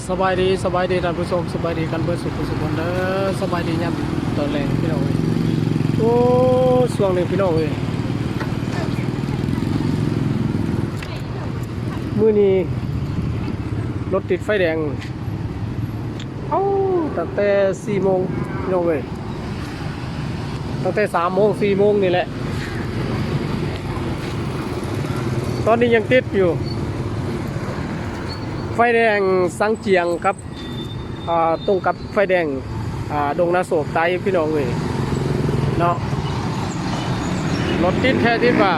ສະບາຍດີ ສະບາຍດີທ່ານຜູ້ຊົມ ສະບາຍດີກັນເບິດສູ່ຜູ້ສູ່ຄົນເດີ. ສະບາຍດີຍາມຕອນແລງພີ່ນ້ອງເອີຍ. ໂອ້ ຊ່ວງນີ້ພີ່ນ້ອງເອີຍ ມື້ນີ້ລົດຕິດໄຟແດງ ເອົ້າ ຕັ້ງແຕ່ສີ່ໂມງພີ່ນ້ອງເອີຍ ຕັ້ງແຕ່ສາມໂມງ ສີ່ໂມງນີ້ແຫຼະ ຕອນນີ້ຍັງຕິດຢູ່ ໄຟແດງສັງຈຽງກັບ ອ່າ ຕົງກັບໄຟແດງ ອ່າ ດົງນາໂສກໃຕ້ພີ່ນ້ອງເອີຍເນາະ. ລົດຕິດແທ້ຕິດວ່າ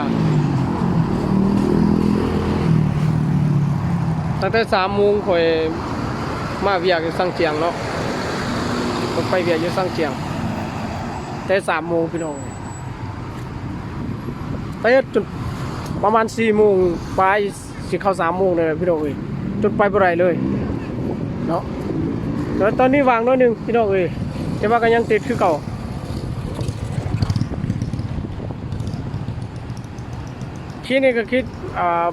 ຕັ້ງແຕ່ສາມໂມງຂ້ອຍມາວຽກຢູ່ສັງຈຽງເນາະ ຂ້ອຍໄປວຽກຢູ່ສັງຈຽງແຕ່ສາມໂມງພີ່ນ້ອງເອີຍ ໄປເຮັດຈົນປະມານສີ່ໂມງປາຍ ຊິເຂົ້າສາມໂມງແລ້ວພີ່ນ້ອງເອີຍ ຈົນໄປບໍ່ໄດ້ເລີຍເນາະ. ແຕ່ຕອນນີ້ວ່າງໜ້ອຍໜຶ່ງພີ່ນ້ອງເອີຍ ແຕ່ວ່າກໍຍັງຕິດຄືເກົ່າ. ເຂດນີ້ກໍເຂດ ອ່າ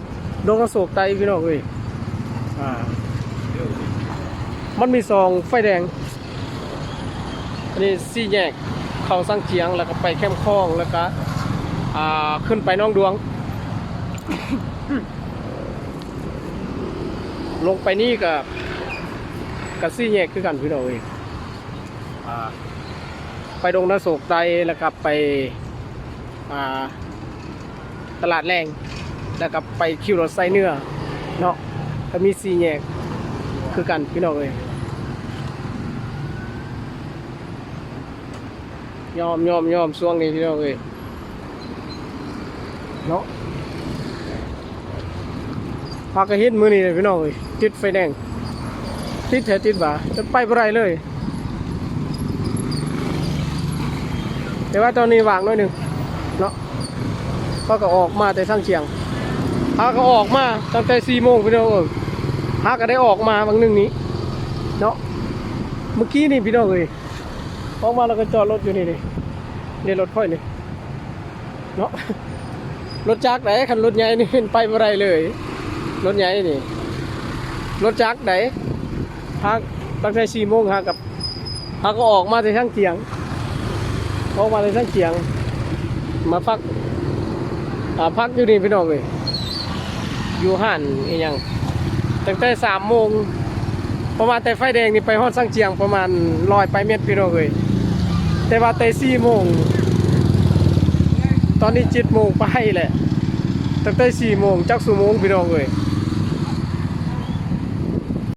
ດົງນາໂສກໃຕ້ພີ່ນ້ອງເອີຍ ອ່າ ມັນມີສອງໄຟແດງ ອັນນີ້ສີ່ແຍກເຂົ້າສັງຈຽງ ແລ້ວກໍໄປແຄມຂອງ ແລ້ວກໍ ອ່າ ຂຶ້ນໄປໜອງດວງ ລົງໄປນີ້ກໍ ກໍສີ່ແຍກຄືກັນພີ່ນ້ອງເອີຍ ອ່າ ໄປດົງນາໂສກໃຕ້ ແລ້ວກໍໄປ ອ່າ ຕະຫຼາດແລງ ແລ້ວກໍໄປຄິວລົດໄຊເໜືອເນາະ ກໍມີສີ່ແຍກຄືກັນພີ່ນ້ອງເອີຍ. ຍອມ ຍອມ ຍອມ ຊ່ວງນີ້ພີ່ນ້ອງເອີຍເນາະ ພາກັນເຮັດມື້ນີ້ແຫຼະພີ່ນ້ອງເອີຍ ຕິດໄຟແດງ ຕິດແທ້ຕິດວ່າ ຈົນໄປບໍ່ໄດ້ເລີຍ. ແຕ່ວ່າຕອນນີ້ວ່າງໜ້ອຍໜຶ່ງເນາະ ເຮົາກໍອອກມາແຕ່ສັງຈຽງ ເຮົາກໍອອກມາຕັ້ງແຕ່ສີ່ໂມງພີ່ນ້ອງເອີຍ ເຮົາກໍໄດ້ອອກມາຫວ່າງໜຶ່ງນີ້ເນາະ ເມື່ອກີ້ນີ້ພີ່ນ້ອງເອີຍ ອອກມາແລ້ວກໍຈອດລົດຢູ່ນີ້ ນີ້ ນີ້ລົດຂ້ອຍນີ້ເນາະ ລົດຈັກໃດ໋ ຄັນລົດໃຫຍ່ນີ້ໄປບໍ່ໄດ້ເລີຍ ລົດໃຫຍ່ນີ້ ລົດຈັກໃດ໋ ພັກຕັ້ງແຕ່ສີ່ໂມງຫາກັບ ເຮົາກໍອອກມາແຕ່ທາງກຽງ ອອກມາແຕ່ທາງກຽງ ມາພັກ ອ່າ ພັກຢູ່ນີ້ພີ່ນ້ອງເອີຍ ຢູ່ຮ້ານອີ່ຫຍັງ ຕັ້ງແຕ່ສາມໂມງ ເພາະວ່າແຕ່ໄຟແດງນີ້ໄປຮອດສັງຈຽງປະມານຮ້ອຍປາຍເມັດພີ່ນ້ອງເອີຍ ແຕ່ວ່າແຕ່ສີ່ໂມງ ຕອນນີ້ເຈັດໂມງປາຍແຫຼະ ຕັ້ງແຕ່ສີ່ໂມງ ຈັກຊົ່ວໂມງພີ່ນ້ອງເອີຍ